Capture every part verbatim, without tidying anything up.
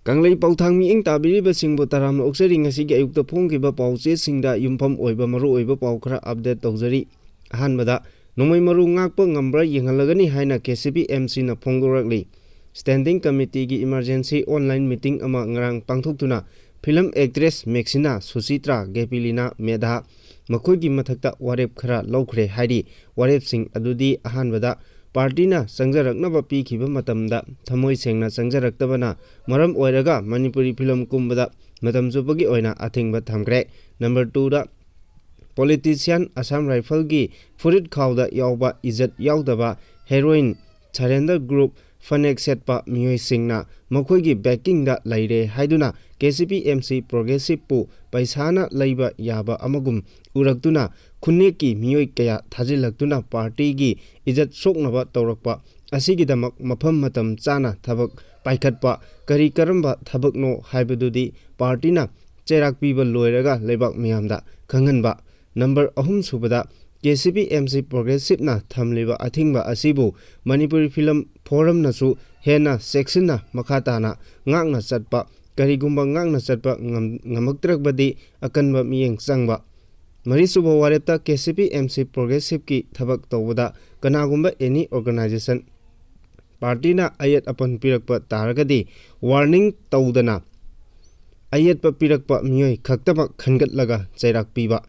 ꯀꯪꯂꯩ ꯄꯥꯎꯊꯥꯡ ꯃꯤꯠꯌꯦꯡ ꯇꯥꯕꯤꯔꯤꯕꯁꯤꯡꯕꯨ ꯇꯔꯥꯝꯅ ꯑꯣꯛꯆꯔꯤ꯫ ꯉꯁꯤꯒꯤ ꯑꯌꯨꯛꯇ ꯐꯣꯡꯈꯤꯕ ꯄꯥꯎꯆꯦꯁꯤꯡꯗ ꯌꯨꯝꯐꯝ ꯑꯣꯏꯕ ꯃꯔꯨꯑꯣꯏꯕ ꯄꯥꯎ ꯈꯔ ꯑꯞꯗꯦꯠ ꯇꯧꯖꯔꯤ꯫ ꯑꯍꯥꯟꯕꯗ, ꯅꯣꯡꯃꯩ ꯃꯔꯨ ꯉꯥꯛꯄ ꯉꯝꯕ꯭ꯔꯥ ꯌꯦꯡꯍꯜꯂꯒꯅꯤ ꯍꯥꯏꯅ ꯀꯦ ꯁꯤ ꯄꯤ ꯑꯦꯝ ꯁꯤꯅ ꯐꯣꯡꯗꯣꯔꯛꯂꯤ꯫ ꯁ꯭ꯇꯦꯟꯗꯤꯡ ꯀꯃꯤꯇꯤꯒꯤ ꯏꯃꯔꯖꯦꯟꯁꯤ ꯑꯣꯟꯂꯥꯏꯟ ꯃꯤꯇꯤꯡ ꯑꯃ ꯉꯔꯥꯡ ꯄꯥꯡꯊꯣꯛꯇꯨꯅ ꯐꯤꯂꯝ ꯑꯦꯛꯇ꯭ꯔꯦꯁ ꯃꯦꯛꯁꯤꯅꯥ, ꯁꯨꯆꯤꯇ꯭ꯔꯥ, ꯒꯦꯄꯤꯂꯤꯅꯥ ꯃꯦꯙꯥ ꯃꯈꯣꯏꯒꯤ ꯃꯊꯛꯇ ꯋꯥꯔꯦꯞ ꯈꯔ ꯂꯧꯈ꯭ꯔꯦ ꯍꯥꯏꯔꯤ꯫ ꯋꯥꯔꯦꯞꯁꯤꯡ ꯑꯗꯨꯗꯤ, ꯑꯍꯥꯟꯕꯗ, ꯄꯥꯔꯇꯤꯅ ꯆꯪꯖꯔꯛꯅꯕ ꯄꯤꯈꯤꯕ ꯃꯇꯝꯗ ꯊꯃꯣꯏ ꯁꯦꯡꯅ ꯆꯪꯖꯔꯛꯇꯕꯅ ꯃꯔꯝ ꯑꯣꯏꯔꯒ ꯃꯅꯤꯄꯨꯔꯤ ꯐꯤꯂꯝ ꯀꯨꯝꯕꯗ ꯃꯇꯝ ꯆꯨꯞꯄꯒꯤ ꯑꯣꯏꯅ ꯑꯊꯤꯡꯕ ꯊꯝꯈ꯭ꯔꯦ꯫ ꯅꯝꯕꯔ ꯇꯨꯗ, ꯄꯣꯂꯤꯇꯤꯁꯤꯌꯥꯟ ꯑꯁꯥꯝ ꯔꯥꯏꯐꯜꯒꯤ ꯐꯨꯔꯤꯠ ꯈꯥꯎꯗ ꯌꯥꯎꯕ ꯏꯖꯠ ꯌꯥꯎꯗꯕ ꯍꯦꯔꯣꯏꯟ ꯁꯔꯦꯟꯗꯔ ꯒ꯭ꯔꯨꯞ ꯐꯅꯦꯛ ꯁꯦꯠꯄ ꯃꯤꯑꯣꯏꯁꯤꯡꯅ ꯃꯈꯣꯏꯒꯤ ꯕꯦꯀꯤꯡꯗ ꯂꯩꯔꯦ ꯍꯥꯏꯗꯨꯅ K C P M C ꯄ꯭ꯔꯣꯒ꯭ꯔꯦꯁꯤꯞꯄꯨ ꯄꯩꯁꯥꯅ ꯂꯩꯕ ꯌꯥꯕ ꯑꯃꯒꯨꯝ ꯎꯔꯛꯇꯨꯅ ꯈꯨꯟꯅꯦꯛꯀꯤ ꯃꯤꯑꯣꯏ ꯀꯌꯥ ꯊꯥꯖꯤꯜꯂꯛꯇꯨꯅ ꯄꯥꯔꯇꯤꯒꯤ ꯏꯖꯠ ꯁꯣꯛꯅꯕ ꯇꯧꯔꯛꯄ ꯑꯁꯤꯒꯤꯗꯃꯛ ꯃꯐꯝ ꯃꯇꯝ ꯆꯥꯅ ꯊꯕꯛ ꯄꯥꯏꯈꯠꯄ ꯀꯔꯤ ꯀꯔꯝꯕ ꯊꯕꯛꯅꯣ ꯍꯥꯏꯕꯗꯨꯗꯤ ꯄꯥꯔꯇꯤꯅ ꯆꯩꯔꯥꯛ ꯄꯤꯕ ꯂꯣꯏꯔꯒ ꯂꯩꯕꯥꯛ ꯃꯤꯌꯥꯝꯗ ꯈꯪꯍꯟꯕ꯫ ꯅꯝꯕꯔ ꯑꯍꯨꯝ ꯁꯨꯕꯗ, K C P M C ꯄ꯭ꯔꯣꯒ꯭ꯔꯦꯁꯤꯞꯅ ꯊꯝꯂꯤꯕ ꯑꯊꯤꯡꯕ ꯑꯁꯤꯕꯨ ꯃꯅꯤꯄꯨꯔꯤ ꯐꯤꯂꯝ ꯐꯣꯔꯝꯅꯁꯨ ꯍꯦꯟꯅ ꯆꯦꯛꯁꯤꯟꯅ ꯃꯈꯥ ꯇꯥꯅ ꯉꯥꯛꯅ ꯆꯠꯄ, ꯀꯔꯤꯒꯨꯝꯕ ꯉꯥꯛꯅ ꯆꯠꯄ ꯉꯝ-, ꯉꯝꯃꯛꯇ꯭ꯔꯕꯗꯤ ꯑꯀꯟꯕ ꯃꯤꯠꯌꯦꯡ ꯆꯪꯕ꯫ ꯃꯔꯤꯁꯨꯕ ꯋꯥꯔꯦꯞꯇ, K C P M C ꯄ꯭ꯔꯣꯒ꯭ꯔꯦꯁꯤꯞꯀꯤ ꯊꯕꯛ ꯇꯧꯕꯗ ꯀꯅꯥꯒꯨꯝꯕ ꯑꯦꯅꯤ ꯑꯣꯔꯒꯅꯥꯏꯖꯦꯁꯟ ꯄꯥꯔꯇꯤꯅ ꯑꯌꯦꯠ ꯑꯄꯟ ꯄꯤꯔꯛꯄ ꯇꯥꯔꯒꯗꯤ ꯋꯥꯔꯅꯤꯡ ꯇꯧꯗꯅ ꯑꯌꯦꯠꯄ ꯄꯤꯔꯛꯄ ꯃꯤꯑꯣꯏ ꯈꯛꯇꯃꯛ ꯈꯟꯒꯠꯂꯒ ꯆꯩꯔꯥꯛ ꯄꯤꯕ꯫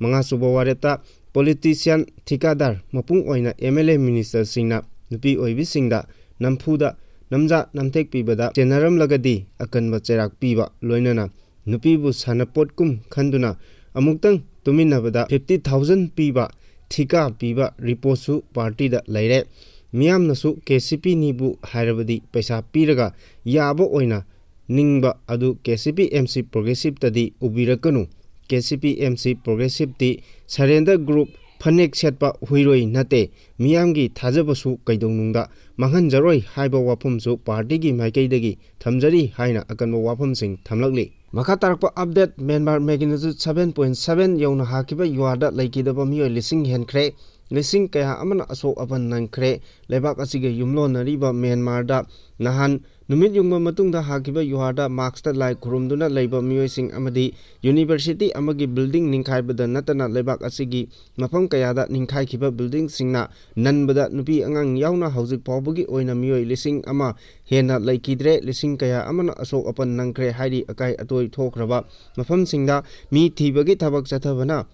ꯃꯉꯥꯁꯨꯕ ꯋꯥꯔꯦꯞꯇ, ꯄꯣꯂꯤꯇꯤꯁꯤꯌꯥꯟ, ꯊꯤꯀꯥꯗꯥꯔ, ꯃꯄꯨꯡ ꯑꯣꯏꯅ ꯑꯦꯝ ꯑꯦꯜ ꯑꯦ ꯃꯤꯅꯤꯁꯇꯔꯁꯤꯡꯅ ꯅꯨꯄꯤ ꯑꯣꯏꯕꯤꯁꯤꯡꯗ ꯅꯝꯐꯨꯗ ꯅꯝꯖꯥ ꯅꯝꯊꯦꯛ ꯄꯤꯕꯗ ꯆꯦꯟꯅꯔꯝꯂꯒꯗꯤ ꯑꯀꯟꯕ ꯆꯩꯔꯥꯛ ꯄꯤꯕ, ꯂꯣꯏꯅꯅ ꯅꯨꯄꯤꯕꯨ ꯁꯥꯟꯅꯄꯣꯠꯀꯨꯝ ꯈꯟꯗꯨꯅ ꯑꯃꯨꯛꯇꯪ ꯇꯨꯃꯤꯟꯅꯕꯗ ꯐꯤꯐꯇꯤ ꯊꯥꯎꯖꯟ ꯄꯤꯕ, ꯊꯤꯀꯥ ꯄꯤꯕ ꯔꯤꯄꯣꯔꯠꯁꯨ ꯄꯥꯔꯇꯤꯗ ꯂꯩꯔꯦ꯫ ꯃꯤꯌꯥꯝꯅꯁꯨ ꯀꯦ ꯁꯤ ꯄꯤꯅꯤꯕꯨ ꯍꯥꯏꯔꯕꯗꯤ ꯄꯩꯁꯥ ꯄꯤꯔꯒ ꯌꯥꯕ ꯑꯣꯏꯅ ꯅꯤꯡꯕ ꯑꯗꯨ K C P M C ꯄ꯭ꯔꯣꯒ꯭ꯔꯦꯁꯤꯞꯇꯗꯤ ꯎꯕꯤꯔꯛꯀꯅꯨ꯫ K C P M C ꯄ꯭ꯔꯣꯒ꯭ꯔꯦꯁꯤꯞꯇꯤ surrender group ꯐꯅꯦꯛ ꯁꯦꯠꯄ ꯍꯨꯏꯔꯣꯏ ꯅꯠꯇꯦ꯫ ꯃꯤꯌꯥꯝꯒꯤ ꯊꯥꯖꯕꯁꯨ ꯀꯩꯗꯧꯅꯨꯡꯗ ꯃꯥꯡꯍꯟꯖꯔꯣꯏ ꯍꯥꯏꯕ ꯋꯥꯐꯝꯁꯨ ꯄꯥꯔꯇꯤꯒꯤ ꯃꯥꯏꯀꯩꯗꯒꯤ ꯊꯝꯖꯔꯤ ꯍꯥꯏꯅ ꯑꯀꯟꯕ ꯋꯥꯐꯝꯁꯤꯡ ꯊꯝꯂꯛꯂꯤ꯫ ꯃꯈꯥ ꯇꯥꯔꯛꯄ update, Myanmar magnitude seven point seven ꯌꯧꯅ ꯍꯥꯈꯤꯕ ꯌꯨ ꯑꯥꯔꯗ ꯂꯩꯈꯤꯗꯕ ꯃꯤꯑꯣꯏ ꯂꯤꯁꯤꯡ ꯍꯦꯟꯈ꯭ꯔꯦ꯫ ꯂꯤꯁꯤꯡ ꯀꯌꯥ ꯑꯃꯅ ꯑꯁꯣꯛ ꯑꯄꯟ ꯅꯪꯈ꯭ꯔꯦ꯫ ꯂꯩꯕꯥꯛ ꯑꯁꯤꯒ ꯌꯨꯝꯂꯣꯟꯅꯔꯤꯕ ꯃ꯭ꯌꯥꯟꯃꯥꯔꯗ ꯅꯍꯥꯟ ꯅꯨꯃꯤꯠ ꯌꯨꯡꯕ ꯃꯇꯨꯡꯗ ꯍꯥꯈꯤꯕ ꯌꯨꯍꯥꯔꯗ ꯃꯥꯛꯁꯇ ꯂꯥꯏ ꯈꯨꯔꯨꯝꯗꯨꯅ ꯂꯩꯕ ꯃꯤꯑꯣꯏꯁꯤꯡ ꯑꯃꯗꯤ ꯌꯨꯅꯤꯚꯔꯁꯤꯇꯤ ꯑꯃꯒꯤ ꯕꯤꯜꯗꯤꯡ ꯅꯤꯡꯈꯥꯏꯕꯗ ꯅꯠꯇꯅ ꯂꯩꯕꯥꯛ ꯑꯁꯤꯒꯤ ꯃꯐꯝ ꯀꯌꯥꯗ ꯅꯤꯡꯈꯥꯏꯈꯤꯕ ꯕꯤꯜꯗꯤꯡꯁꯤꯡꯅ ꯅꯟꯕꯗ ꯅꯨꯄꯤ ꯑꯉꯥꯡ ꯌꯥꯎꯅ ꯍꯧꯖꯤꯛ ꯐꯥꯎꯕꯒꯤ ꯑꯣꯏꯅ ꯃꯤꯑꯣꯏ ꯂꯤꯁꯤꯡ ꯑꯃ ꯍꯦꯟꯅ ꯂꯩꯈꯤꯗ꯭ꯔꯦ, ꯂꯤꯁꯤꯡ ꯀꯌꯥ ꯑꯃꯅ ꯑꯁꯣꯛ ꯑꯄꯟ ꯅꯪꯈ꯭ꯔꯦ ꯍꯥꯏꯔꯤ꯫ ꯑꯀꯥꯏ ꯑꯇꯣꯏ ꯊꯣꯛꯈ꯭ꯔꯕ ꯃꯐꯝꯁꯤꯡꯗ ꯃꯤ ꯊꯤꯕꯒꯤ ꯊꯕꯛ ꯆꯠꯊꯕꯅ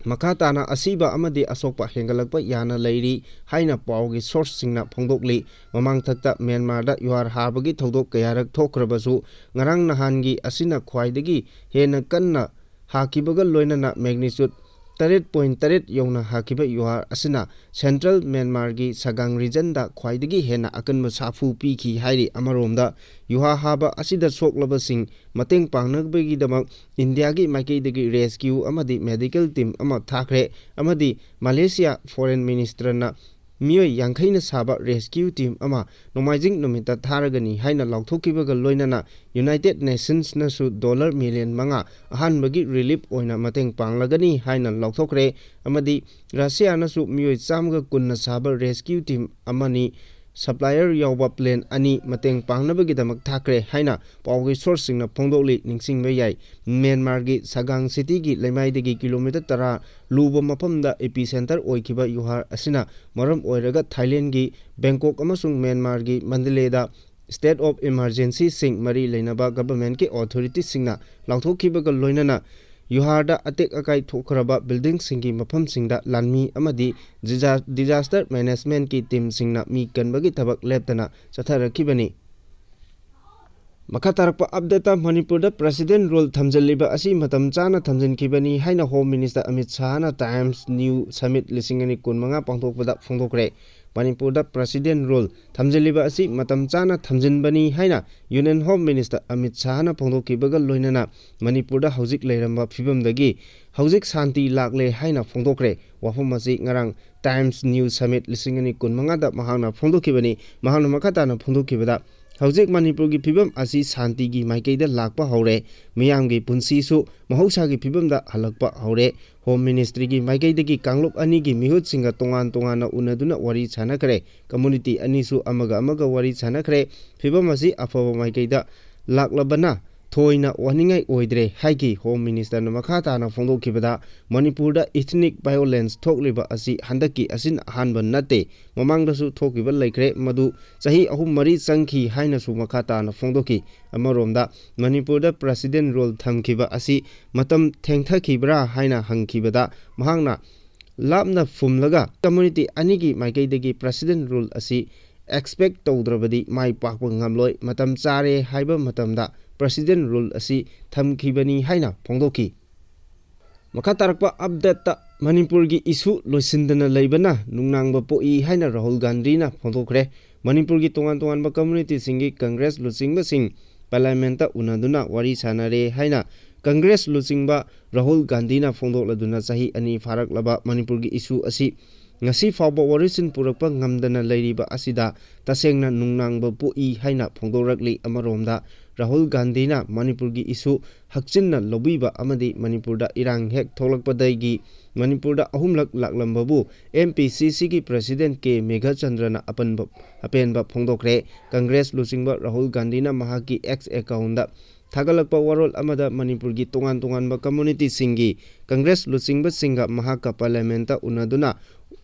ꯃꯈꯥ ꯇꯥꯅ ꯑꯁꯤꯕ ꯑꯃꯗꯤ ꯑꯁꯣꯛꯄ ꯍꯦꯟꯒꯠꯂꯛꯄ ꯌꯥꯅ ꯂꯩꯔꯤ ꯍꯥꯏꯅ ꯄꯥꯎꯒꯤ ꯁꯣꯔꯁꯁꯤꯡꯅ ꯐꯣꯡꯗꯣꯛꯂꯤ꯫ ꯃꯃꯥꯡꯊꯛꯇ ꯃ꯭ꯌꯥꯟꯃꯥꯔꯗ ꯌꯨꯍꯥꯔ ꯍꯥꯕꯒꯤ ꯊꯧꯗꯣꯛ ꯀꯌꯥꯔꯛ ꯊꯣꯛꯈ꯭ꯔꯕꯁꯨ, ꯉꯔꯥꯡ ꯅꯍꯥꯟꯒꯤ ꯑꯁꯤꯅ ꯈ꯭ꯋꯥꯏꯗꯒꯤ ꯍꯦꯟꯅ ꯀꯟꯅ ꯍꯥꯈꯤꯕꯒ ꯂꯣꯏꯅꯅ magnitude ꯇꯔꯦꯠ point ꯇꯔꯦꯠ ꯌꯧꯅ ꯍꯥꯈꯤꯕ ꯌꯨꯍꯥꯔ ꯑꯁꯤꯅ ꯁꯦꯟꯇ꯭ꯔꯦꯜ ꯃ꯭ꯌꯥꯟꯃꯥꯔꯒꯤ ꯁꯒꯥꯡ ꯔꯤꯖꯟꯗ ꯈ꯭ꯋꯥꯏꯗꯒꯤ ꯍꯦꯟꯅ ꯑꯀꯟꯕ ꯁꯥꯐꯨ ꯄꯤꯈꯤ ꯍꯥꯏꯔꯤ꯫ ꯑꯃꯔꯣꯝꯗ, ꯌꯨꯍꯥꯔ ꯍꯥꯕ ꯑꯁꯤꯗ ꯁꯣꯛꯂꯕꯁꯤꯡ ꯃꯇꯦꯡ ꯄꯥꯡꯅꯕꯒꯤꯗꯃꯛ ꯏꯟꯗꯤꯌꯥꯒꯤ ꯃꯥꯏꯀꯩꯗꯒꯤ ꯔꯦꯁꯀ꯭ꯌꯨ ꯑꯃꯗꯤ ꯃꯦꯗꯤꯀꯦꯜ ꯇꯤꯝ ꯑꯃ ꯊꯥꯈ꯭ꯔꯦ ꯑꯃꯗꯤ ꯃꯂꯦꯁꯤꯌꯥ ꯐꯣꯔꯦꯟ ꯃꯤꯅꯤꯁꯇꯔꯅ ꯃꯤꯑꯣꯏ ꯌꯥꯡꯈꯩꯅ ꯁꯥꯕ ꯔꯦꯁꯀ꯭ꯌꯨ ꯇꯤꯝ ꯑꯃ ꯅꯣꯡꯃꯥꯏꯖꯤꯡ ꯅꯨꯃꯤꯠꯇ ꯊꯥꯔꯒꯅꯤ ꯍꯥꯏꯅ ꯂꯥꯎꯊꯣꯛꯈꯤꯕꯒ ꯂꯣꯏꯅꯅ ꯌꯨꯅꯥꯏꯇꯦꯗ ꯅꯦꯁꯟꯁꯅꯁꯨ ꯗꯣꯂꯔ ꯃꯤꯂꯤꯌꯟ ꯃꯉꯥ ꯑꯍꯥꯟꯕꯒꯤ ꯔꯤꯂꯤꯐ ꯑꯣꯏꯅ ꯃꯇꯦꯡ ꯄꯥꯡꯂꯒꯅꯤ ꯍꯥꯏꯅ ꯂꯥꯎꯊꯣꯛꯈ꯭ꯔꯦ ꯑꯃꯗꯤ ꯔꯁꯤꯌꯥꯅꯁꯨ ꯃꯤꯑꯣꯏ ꯆꯥꯝꯃꯒ ꯀꯨꯟꯅ ꯁꯥꯕ ꯔꯦꯁꯀ꯭ꯌꯨ ꯇꯤꯝ ꯑꯃꯅꯤ ꯁꯄ꯭ꯂꯥꯏꯌꯔ ꯌꯥꯎꯕ ꯄ꯭ꯂꯦꯟ ꯑꯅꯤ ꯃꯇꯦꯡ ꯄꯥꯡꯅꯕꯒꯤꯗꯃꯛ ꯊꯥꯈ꯭ꯔꯦ ꯍꯥꯏꯅ ꯄꯥꯎꯒꯤ ꯁꯣꯔꯁꯁꯤꯡꯅ ꯐꯣꯡꯗꯣꯛꯂꯤ꯫ ꯅꯤꯡꯁꯤꯡꯕ ꯌꯥꯏ, ꯃ꯭ꯌꯥꯟꯃꯥꯔꯒꯤ ꯁꯒꯥꯡ ꯁꯤꯇꯤꯒꯤ ꯂꯩꯃꯥꯏꯗꯒꯤ ꯀꯤꯂꯣꯃꯤꯇꯔ ꯇꯔꯥ ꯂꯨꯕ ꯃꯐꯝꯗ ꯏꯄꯤ ꯁꯦꯟꯇꯔ ꯑꯣꯏꯈꯤꯕ ꯌꯨꯍꯥꯔ ꯑꯁꯤꯅ ꯃꯔꯝ ꯑꯣꯏꯔꯒ ꯊꯥꯏꯂꯦꯟꯒꯤ ꯕꯦꯡꯀꯣꯛ ꯑꯃꯁꯨꯡ ꯃ꯭ꯌꯥꯟꯃꯥꯔꯒꯤ ꯃꯟꯗꯂꯦꯗ state of emergencyꯁꯤꯡ ꯃꯔꯤ ꯂꯩꯅꯕ ꯒꯚꯔꯟꯃꯦꯟꯠꯀꯤ ꯑꯣꯊꯣꯔꯤꯇꯤꯁꯤꯡꯅ ꯂꯥꯎꯊꯣꯛꯈꯤꯕꯒ ꯂꯣꯏꯅꯅ ꯌꯨꯍꯥꯔꯗ ꯑꯇꯦꯛ ꯑꯀꯥꯏ ꯊꯣꯛꯈ꯭ꯔꯕ ꯕꯤꯜꯗꯤꯡꯁꯤꯡꯒꯤ ꯃꯐꯝꯁꯤꯡꯗ ꯂꯥꯟꯃꯤ ꯑꯃꯗꯤ ꯗꯤꯖꯥ-, disaster managementꯀꯤ ꯇꯤꯝꯁꯤꯡꯅ ꯃꯤ ꯀꯟꯕꯒꯤ ꯊꯕꯛ ꯂꯦꯞꯇꯅ ꯆꯠꯊꯔꯛꯈꯤꯕꯅꯤ꯫ ꯃꯈꯥ ꯇꯥꯔꯛꯄ ꯑꯞꯗꯦꯠꯇ, ꯃꯅꯤꯄꯨꯔꯗ President Rule ꯊꯝꯖꯤꯜꯂꯤꯕ ꯑꯁꯤ ꯃꯇꯝ ꯆꯥꯅ ꯊꯝꯖꯤꯟꯈꯤꯕꯅꯤ ꯍꯥꯏꯅ Home Minister Amit ꯁꯥꯍꯅ Times New Summit ꯂꯤꯁꯤꯡ ꯑꯅꯤ ꯀꯨꯟꯃꯉꯥ ꯄꯥꯡꯊꯣꯛꯄꯗ ꯐꯣꯡꯗꯣꯛꯈ꯭ꯔꯦ꯫ ꯃꯅꯤꯄꯨꯔꯗ President Rule ꯊꯝꯖꯤꯜꯂꯤꯕ ꯑꯁꯤ ꯃꯇꯝ ꯆꯥꯅ ꯊꯝꯖꯤꯟꯕꯅꯤ ꯍꯥꯏꯅ Union Home Minister ꯑꯃꯤꯠ ꯁꯥꯍꯅ ꯐꯣꯡꯗꯣꯛꯈꯤꯕꯒ ꯂꯣꯏꯅꯅ ꯃꯅꯤꯄꯨꯔꯗ ꯍꯧꯖꯤꯛ ꯂꯩꯔꯝꯕ ꯐꯤꯕꯝꯗꯒꯤ ꯍꯧꯖꯤꯛ ꯁꯥꯟꯇꯤ ꯂꯥꯛꯂꯦ ꯍꯥꯏꯅ ꯐꯣꯡꯗꯣꯛꯈ꯭ꯔꯦ꯫ ꯋꯥꯐꯝ ꯑꯁꯤ ꯉꯔꯥꯡ Times New Summit ꯂꯤꯁꯤꯡ ꯑꯅꯤ ꯀꯨꯟꯃꯉꯥꯗ ꯃꯍꯥꯛꯅ ꯐꯣꯡꯗꯣꯛꯈꯤꯕꯅꯤ꯫ ꯃꯍꯥꯛꯅ ꯃꯈꯥ ꯇꯥꯅ ꯐꯣꯡꯗꯣꯛꯈꯤꯕꯗ, ꯍꯧꯖꯤꯛ ꯃꯅꯤꯄꯨꯔꯒꯤ ꯐꯤꯕꯝ ꯑꯁꯤ ꯁꯥꯟꯇꯤꯒꯤ ꯃꯥꯏꯀꯩꯗ ꯂꯥꯛꯄ ꯍꯧꯔꯦ꯫ ꯃꯤꯌꯥꯝꯒꯤ ꯄꯨꯟꯁꯤꯁꯨ ꯃꯍꯧꯁꯥꯒꯤ ꯐꯤꯕꯝꯗ ꯍꯜꯂꯛꯄ ꯍꯧꯔꯦ꯫ ꯍꯣꯝ ꯃꯤꯅꯤꯁꯇ꯭ꯔꯤꯒꯤ ꯃꯥꯏꯀꯩꯗꯒꯤ ꯀꯥꯡꯂꯨꯞ ꯑꯅꯤꯒꯤ ꯃꯤꯍꯨꯠꯁꯤꯡꯒ ꯇꯣꯉꯥꯟ ꯇꯣꯉꯥꯟꯅ ꯎꯅꯗꯨꯅ ꯋꯥꯔꯤ ꯁꯥꯟꯅꯈ꯭ꯔꯦ꯫ ꯀꯝꯃꯨꯅꯤꯇꯤ ꯑꯅꯤꯁꯨ ꯑꯃꯒ ꯑꯃꯒ ꯋꯥꯔꯤ ꯁꯥꯟꯅꯈ꯭ꯔꯦ꯫ ꯐꯤꯕꯝ ꯑꯁꯤ ꯑꯐꯕ ꯃꯥꯏꯀꯩꯗ ꯂꯥꯛꯂꯕꯅ ꯊꯣꯏꯅ ꯋꯥꯅꯤꯡꯉꯥꯏ ꯑꯣꯏꯗ꯭ꯔꯦ ꯍꯥꯏꯈꯤ꯫ ꯍꯣꯝ ꯃꯤꯅꯤꯁꯇꯔꯅ ꯃꯈꯥ ꯇꯥꯅ ꯐꯣꯡꯗꯣꯛꯈꯤꯕꯗ, ꯃꯅꯤꯄꯨꯔꯗ ethnic violence ꯊꯣꯛꯂꯤꯕ ꯑꯁꯤ ꯍꯟꯗꯛꯀꯤ ꯑꯁꯤꯅ ꯑꯍꯥꯟꯕ ꯅꯠꯇꯦ꯫ ꯃꯃꯥꯡꯗꯁꯨ ꯊꯣꯛꯈꯤꯕ ꯂꯩꯈ꯭ꯔꯦ, ꯃꯗꯨ ꯆꯍꯤ ꯑꯍꯨꯝ ꯃꯔꯤ ꯆꯪꯈꯤ ꯍꯥꯏꯅꯁꯨ ꯃꯈꯥ ꯇꯥꯅ ꯐꯣꯡꯗꯣꯛꯈꯤ꯫ ꯑꯃꯔꯣꯝꯗ, ꯃꯅꯤꯄꯨꯔꯗ President Rule ꯊꯝꯈꯤꯕ ꯑꯁꯤ ꯃꯇꯝ ꯊꯦꯡꯊꯈꯤꯕ꯭ꯔꯥ ꯍꯥꯏꯅ ꯍꯪꯈꯤꯕꯗ, ꯃꯍꯥꯛꯅ ꯂꯥꯞꯅ ꯐꯨꯝꯂꯒ ꯀꯝꯃꯨꯅꯤꯇꯤ ꯑꯅꯤꯒꯤ ꯃꯥꯏꯀꯩꯗꯒꯤ President Rule ꯑꯁꯤ expect ꯇꯧꯗ꯭ꯔꯕꯗꯤ ꯃꯥꯏ ꯄꯥꯛꯄ ꯉꯝꯂꯣꯏ꯫ ꯃꯇꯝ ꯆꯥꯔꯦ ꯍꯥꯏꯕ ꯃꯇꯝꯗ President Rule ꯑꯁꯤ ꯊꯝꯈꯤꯕꯅꯤ ꯍꯥꯏꯅ ꯐꯣꯡꯗꯣꯛꯈꯤ꯫ ꯃꯈꯥ ꯇꯥꯔꯛꯄ update ꯇ, ꯃꯅꯤꯄꯨꯔꯒꯤ issue ꯂꯣꯏꯁꯤꯟꯗꯅ ꯂꯩꯕꯅ ꯅꯨꯡꯅꯥꯡꯕ ꯄꯣꯛꯏ ꯍꯥꯏꯅ ꯔꯥꯍꯨꯜ ꯒꯥꯟꯙꯤꯅ ꯐꯣꯡꯗꯣꯛꯈ꯭ꯔꯦ꯫ ꯃꯅꯤꯄꯨꯔꯒꯤ ꯇꯣꯉꯥꯟ ꯇꯣꯉꯥꯟꯕ ꯀꯝꯃꯨꯅꯤꯇꯤꯁꯤꯡꯒꯤ ꯀꯪꯒ꯭ꯔꯦꯁ ꯂꯨꯆꯤꯡꯕꯁꯤꯡ Parliament ꯇ ꯎꯅꯗꯨꯅ ꯋꯥꯔꯤ ꯁꯥꯟꯅꯔꯦ ꯍꯥꯏꯅ ꯀꯪꯒ꯭ꯔꯦꯁ ꯂꯨꯆꯤꯡꯕ ꯔꯥꯍꯨꯜ ꯒꯥꯟꯙꯤꯅ ꯐꯣꯡꯗꯣꯛꯂꯗꯨꯅ ꯆꯍꯤ ꯑꯅꯤ ꯐꯥꯔꯛꯂꯕ ꯃꯅꯤꯄꯨꯔꯒꯤ issue ꯑꯁꯤ ꯉꯁꯤ ꯐꯥꯎꯕ ꯋꯥꯔꯣꯏꯁꯤꯟ ꯄꯨꯔꯛꯄ ꯉꯝꯗꯅ ꯂꯩꯔꯤꯕ ꯑꯁꯤꯗ ꯇꯁꯦꯡꯅ ꯅꯨꯡꯅꯥꯡꯕ ꯄꯣꯛꯏ ꯍꯥꯏꯅ ꯐꯣꯡꯗꯣꯔꯛꯂꯤ꯫ ꯑꯃꯔꯣꯝꯗ, ꯔꯥꯍꯨꯜ ꯒꯥꯟꯙꯤꯅ ꯃꯅꯤꯄꯨꯔꯒꯤ issue ꯍꯛꯆꯤꯟꯅ ꯂꯧꯕꯤꯕ ꯑꯃꯗꯤ ꯃꯅꯤꯄꯨꯔꯗ ꯏꯔꯥꯡ ꯍꯦꯛ ꯊꯣꯛꯂꯛꯄꯗꯒꯤ ꯃꯅꯤꯄꯨꯔꯗ ꯑꯍꯨꯝꯂꯛ ꯂꯥꯛꯂꯝꯕꯕꯨ M P C C ꯒꯤ President K ꯃꯦꯘꯆꯟꯗ꯭ꯔꯅ ꯑꯄꯟꯕ, ꯑꯄꯦꯟꯕ ꯐꯣꯡꯗꯣꯛꯈ꯭ꯔꯦ꯫ ꯀꯪꯒ꯭ꯔꯦꯁ ꯂꯨꯆꯤꯡꯕ ꯔꯥꯍꯨꯜ ꯒꯥꯟꯙꯤꯅ ꯃꯍꯥꯛꯀꯤ X account ꯗ ꯊꯥꯒꯠꯂꯛꯄ ꯋꯥꯔꯣꯜ ꯑꯃꯗ ꯃꯅꯤꯄꯨꯔꯒꯤ ꯇꯣꯉꯥꯟ ꯇꯣꯉꯥꯟꯕ ꯀꯝꯃꯨꯅꯤꯇꯤꯁꯤꯡꯒꯤ ꯀꯪꯒ꯭ꯔꯦꯁ ꯂꯨꯆꯤꯡꯕꯁꯤꯡꯒ ꯃꯍꯥꯛꯀ Parliament ꯇ ꯎꯅꯗꯨꯅ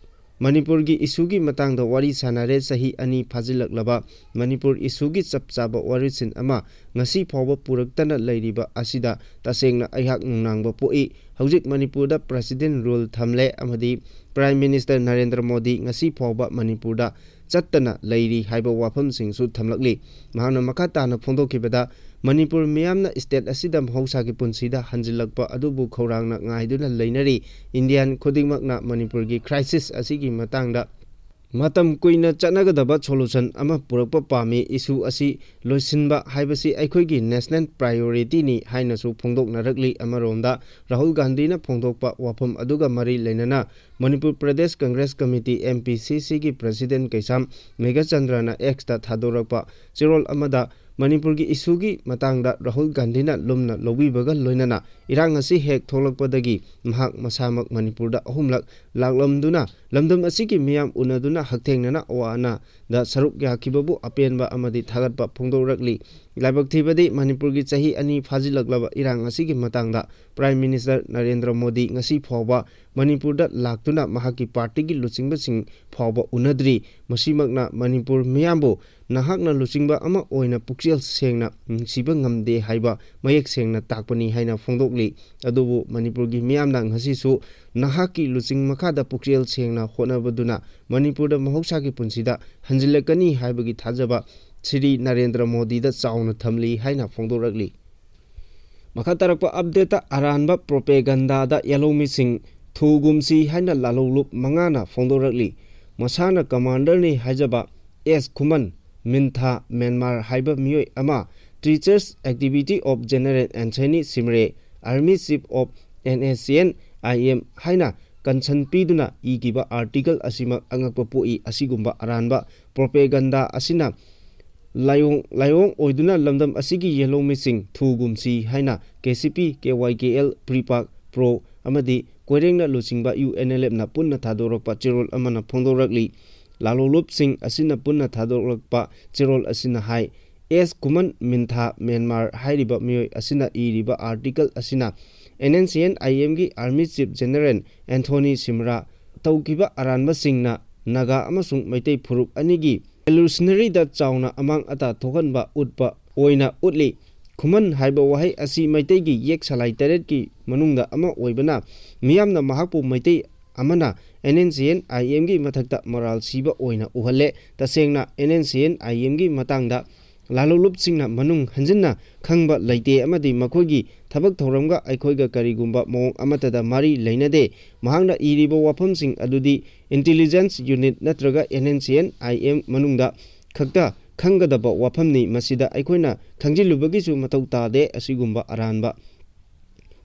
ꯃꯅꯤꯄꯨꯔꯒꯤ issue ꯒꯤ ꯃꯇꯥꯡꯗ ꯋꯥꯔꯤ ꯁꯥꯟꯅꯔꯦ꯫ ꯆꯍꯤ ꯑꯅꯤ ꯐꯥꯖꯤꯜꯂꯛꯂꯕ ꯃꯅꯤꯄꯨꯔ issue ꯒꯤ ꯆꯞ ꯆꯥꯕ ꯋꯥꯔꯣꯏꯁꯤꯟ ꯑꯃ ꯉꯁꯤ ꯐꯥꯎꯕ ꯄꯨꯔꯛꯇꯅ ꯂꯩꯔꯤꯕ ꯑꯁꯤꯗ ꯇꯁꯦꯡꯅ ꯑꯩꯍꯥꯛ ꯅꯨꯡꯅꯥꯡꯕ ꯄꯣꯛꯏ꯫ ꯍꯧꯖꯤꯛ ꯃꯅꯤꯄꯨꯔꯗ President Rule ꯊꯝꯂꯦ ꯑꯃꯗꯤ Prime Minister ꯅꯔꯦꯟꯗ꯭ꯔ ꯃꯣꯗꯤ ꯉꯁꯤ ꯐꯥꯎꯕ ꯃꯅꯤꯄꯨꯔꯗ ꯆꯠꯇꯅ ꯂꯩꯔꯤ ꯍꯥꯏꯕ ꯋꯥꯐꯝꯁꯤꯡꯁꯨ ꯊꯝꯂꯛꯂꯤ꯫ ꯃꯍꯥꯛꯅ ꯃꯈꯥ ꯇꯥꯅ ꯐꯣꯡꯗꯣꯛꯈꯤꯕꯗ, ꯃꯅꯤꯄꯨꯔ ꯃꯤꯌꯥꯝꯅ state ꯑꯁꯤꯗ ꯃꯍꯧꯁꯥꯒꯤ ꯄꯨꯟꯁꯤꯗ ꯍꯟꯖꯤꯜꯂꯛꯄ ꯑꯗꯨꯕꯨ ꯈꯧꯔꯥꯡꯅ ꯉꯥꯏꯗꯨꯅ ꯂꯩꯅꯔꯤ꯫ Indian ꯈꯨꯗꯤꯡꯃꯛꯅ ꯃꯅꯤꯄꯨꯔꯒꯤ crisis ꯑꯁꯤꯒꯤ ꯃꯇꯥꯡꯗ ꯃꯇꯝ ꯀꯨꯏꯅ ꯆꯠꯅꯒꯗꯕ solution ꯑꯃ ꯄꯨꯔꯛꯄ ꯄꯥꯝꯃꯤ꯫ Issue ꯑꯁꯤ ꯂꯣꯏꯁꯤꯟꯕ ꯍꯥꯏꯕꯁꯤ ꯑꯩꯈꯣꯏꯒꯤ national priority ꯅꯤ ꯍꯥꯏꯅꯁꯨ ꯐꯣꯡꯗꯣꯛꯅꯔꯛꯂꯤ꯫ ꯑꯃꯔꯣꯝꯗ, ꯔꯥꯍꯨꯜ ꯒꯥꯟꯙꯤꯅ ꯐꯣꯡꯗꯣꯛꯄ ꯋꯥꯐꯝ ꯑꯗꯨꯒ ꯃꯔꯤ ꯂꯩꯅꯅ Manipur Pradesh Congress committee, M P C C ꯒꯤ President ꯀꯩꯁꯥꯝ ꯃꯦꯘꯆꯟꯗ꯭ꯔꯅ X ꯇ ꯊꯥꯗꯣꯔꯛꯄ ꯆꯦꯔꯣꯜ ꯑꯃꯗ ꯃꯅꯤꯄꯨꯔꯒꯤ ꯏꯁꯨꯒꯤ ꯃꯇꯥꯡꯗ ꯔꯥꯍꯨꯜ ꯒꯥꯟꯙꯤꯅ ꯂꯨꯝꯅ ꯂꯧꯕꯤꯕꯒ ꯂꯣꯏꯅꯅ ꯏꯔꯥꯡ ꯑꯁꯤ ꯍꯦꯛ ꯊꯣꯛꯂꯛꯄꯗꯒꯤ ꯃꯍꯥꯛ ꯃꯁꯥꯃꯛ ꯃꯅꯤꯄꯨꯔꯗ ꯑꯍꯨꯝꯂꯛ ꯂꯥꯛꯂꯝꯗꯨꯅ ꯂꯝꯗꯝ ꯑꯁꯤꯒꯤ ꯃꯤꯌꯥꯝ ꯎꯅꯗꯨꯅ ꯍꯛꯊꯦꯡꯅꯅ ꯑꯋꯥ ꯑꯅꯥꯗ ꯁꯔꯨꯛ ꯌꯥꯈꯤꯕꯕꯨ ꯑꯄꯦꯟꯕ ꯑꯃꯗꯤ ꯊꯥꯒꯠꯄ ꯐꯣꯡꯗꯣꯛꯂꯛꯂꯤ꯫ ꯂꯥꯏꯕꯛ ꯊꯤꯕꯗꯤ ꯃꯅꯤꯄꯨꯔꯒꯤ ꯆꯍꯤ ꯑꯅꯤ ꯐꯥꯖꯤꯜꯂꯛꯂꯕ ꯏꯔꯥꯡ ꯑꯁꯤꯒꯤ ꯃꯇꯥꯡꯗ Prime Minister ꯅꯔꯦꯟꯗ꯭ꯔ ꯃꯣꯗꯤ ꯉꯁꯤ ꯐꯥꯎꯕ ꯃꯅꯤꯄꯨꯔꯗ ꯂꯥꯛꯇꯨꯅ ꯃꯍꯥꯛꯀꯤ ꯄꯥꯔꯇꯤꯒꯤ ꯂꯨꯆꯤꯡꯕꯁꯤꯡ ꯐꯥꯎꯕ ꯎꯅꯗ꯭ꯔꯤ꯫ ꯃꯁꯤꯃꯛꯅ ꯃꯅꯤꯄꯨꯔ ꯃꯤꯌꯥꯝꯕꯨ ꯅꯍꯥꯛꯅ ꯂꯨꯆꯤꯡꯕ ꯑꯃ ꯑꯣꯏꯅ ꯄꯨꯛꯆꯦꯜ ꯁꯦꯡꯅ ꯅꯨꯡꯁꯤꯕ ꯉꯝꯗꯦ ꯍꯥꯏꯕ ꯃꯌꯦꯛ ꯁꯦꯡꯅ ꯇꯥꯛꯄꯅꯤ ꯍꯥꯏꯅ ꯐꯣꯡꯗꯣꯛꯂꯤ꯫ ꯑꯗꯨꯕꯨ ꯃꯅꯤꯄꯨꯔꯒꯤ ꯃꯤꯌꯥꯝꯅ ꯉꯁꯤꯁꯨ ꯅꯍꯥꯛꯀꯤ ꯂꯨꯆꯤꯡ ꯃꯈꯥꯗ ꯄꯨꯛꯆꯦꯜ ꯁꯦꯡꯅ ꯍꯣꯠꯅꯕꯗꯨꯅ ꯃꯅꯤꯄꯨꯔꯗ ꯃꯍꯧꯁꯥꯒꯤ ꯄꯨꯟꯁꯤꯗ ꯍꯟꯖꯤꯜꯂꯛꯀꯅꯤ ꯍꯥꯏꯕꯒꯤ ꯊꯥꯖꯕ ꯁ꯭ꯔꯤ ꯅꯔꯦꯟꯗ꯭ꯔ ꯃꯣꯗꯤꯗ ꯆꯥꯎꯅ ꯊꯝꯂꯤ ꯍꯥꯏꯅ ꯐꯣꯡꯗꯣꯔꯛꯂꯤ꯫ ꯃꯈꯥ ꯇꯥꯔꯛꯄ ꯑꯞꯗꯦꯠꯇ ꯑꯔꯥꯟꯕ ꯄ꯭ꯔꯣꯄꯦꯒꯟꯗꯥꯗ ꯌꯦꯜꯍꯧꯃꯤꯁꯤꯡ ꯊꯨꯒꯨꯝꯁꯤ ꯍꯥꯏꯅ ꯂꯥꯂꯣꯡꯂꯨꯞ ꯃꯉꯥꯅ ꯐꯣꯡꯗꯣꯔꯛꯂꯤ꯫ ꯃꯁꯥꯅ ꯀꯃꯥꯟꯗꯔꯅꯤ ꯍꯥꯏꯖꯕ ꯑꯦꯁ ꯈꯨꯃꯟ ꯃꯤꯟꯊꯥ ꯃ꯭ꯌꯥꯟꯃꯥꯔ ꯍꯥꯏꯕ ꯃꯤꯑꯣꯏ ꯑꯃ Teachers Activity of General Anthony Simre, Army Chief of N S C N I M ꯍꯥꯏꯅ ꯀꯟꯁꯟ ꯄꯤꯗꯨꯅ ꯏꯈꯤꯕ ꯑꯥꯔꯇꯤꯀꯜ ꯑꯁꯤꯃꯛ ꯑꯉꯛꯄ ꯄꯣꯛꯏ꯫ ꯑꯁꯤꯒꯨꯝꯕ ꯑꯔꯥꯟꯕ ꯄ꯭ꯔꯣꯄꯦꯒꯟꯗꯥ ꯑꯁꯤꯅ ꯂꯥꯏꯑꯣꯡ ꯂꯥꯏꯑꯣꯡ ꯑꯣꯏꯗꯨꯅ ꯂꯝꯗꯝ ꯑꯁꯤꯒꯤ ꯌꯦꯜꯍꯧꯃꯤꯁꯤꯡ ꯊꯨꯒꯨꯝꯁꯤ ꯍꯥꯏꯅ K C P, K Y K L, PREPAK, PRO ꯑꯃꯗꯤ ꯀꯣꯏꯔꯦꯡꯅ ꯂꯨꯆꯤꯡꯕ U N L F ꯅ ꯄꯨꯟꯅ ꯊꯥꯗꯣꯔꯛꯄ ꯆꯦꯔꯣꯜ ꯑꯃꯅ ꯐꯣꯡꯗꯣꯔꯛꯂꯤ꯫ ꯂꯥꯂꯣꯡꯂꯨꯞꯁꯤꯡ ꯑꯁꯤꯅ ꯄꯨꯟꯅ ꯊꯥꯗꯣꯔꯛꯄ ꯆꯦꯔꯣꯜ ꯑꯁꯤꯅ ꯍꯥꯏ, ꯑꯦꯁ ꯈꯨꯃꯟ ꯃꯤꯟꯊꯥ ꯃ꯭ꯌꯥꯟꯃꯥꯔ ꯍꯥꯏꯔꯤꯕ ꯃꯤꯑꯣꯏ ꯑꯁꯤꯅ ꯏꯔꯤꯕ ꯑꯥꯔꯇꯤꯀꯜ ꯑꯁꯤꯅ N S C N I M ꯒꯤ Army Chief General Anthony Simre ꯇꯧꯈꯤꯕ ꯑꯔꯥꯟꯕꯁꯤꯡꯅ ꯅꯥꯒꯥ ꯑꯃꯁꯨꯡ ꯃꯩꯇꯩ ꯐꯨꯔꯨꯞ ꯑꯅꯤꯒꯤ revolutionary ꯗ ꯆꯥꯎꯅ ꯑꯃꯥꯡ ꯑꯇꯥ ꯊꯣꯛꯍꯟꯕ ꯎꯠꯄ ꯑꯣꯏꯅ ꯎꯠꯂꯤ꯫ ꯈꯨꯃꯟ ꯍꯥꯏꯕ ꯋꯥꯍꯩ ꯑꯁꯤ ꯃꯩꯇꯩꯒꯤ ꯌꯦꯛ ꯁꯂꯥꯏ ꯇꯔꯦꯠꯀꯤ ꯃꯅꯨꯡꯗ ꯑꯃ ꯑꯣꯏꯕꯅ ꯃꯤꯌꯥꯝꯅ ꯃꯍꯥꯛꯄꯨ ꯃꯩꯇꯩ ꯑꯃꯅ N S C N I M ꯒꯤ ꯃꯊꯛꯇ ꯃꯔꯥꯜ ꯁꯤꯕ ꯑꯣꯏꯅ ꯎꯍꯜꯂꯦ꯫ ꯇꯁꯦꯡꯅ N S C N I M ꯒꯤ ꯃꯇꯥꯡꯗ ꯂꯥꯂꯣꯡꯂꯨꯞꯁꯤꯡꯅ ꯃꯅꯨꯡ ꯍꯟꯖꯤꯟꯅ ꯈꯪꯕ ꯂꯩꯇꯦ ꯑꯃꯗꯤ ꯃꯈꯣꯏꯒꯤ ꯊꯕꯛ ꯊꯧꯔꯝꯒ ꯑꯩꯈꯣꯏꯒ ꯀꯔꯤꯒꯨꯝꯕ ꯃꯑꯣꯡ ꯑꯃꯠꯇꯗ ꯃꯔꯤ ꯂꯩꯅꯗꯦ꯫ ꯃꯍꯥꯛꯅ ꯏꯔꯤꯕ ꯋꯥꯐꯝꯁꯤꯡ ꯑꯗꯨꯗꯤ intelligence unit ꯅꯠꯇ꯭ꯔꯒ N S C N I M ꯃꯅꯨꯡꯗ ꯈꯛꯇ ꯈꯪꯒꯗꯕ ꯋꯥꯐꯝꯅꯤ꯫ ꯃꯁꯤꯗ ꯑꯩꯈꯣꯏꯅ ꯈꯪꯖꯤꯜꯂꯨꯕꯒꯤꯁꯨ ꯃꯊꯧ ꯇꯥꯗꯦ꯫ ꯑꯁꯤꯒꯨꯝꯕ ꯑꯔꯥꯟꯕ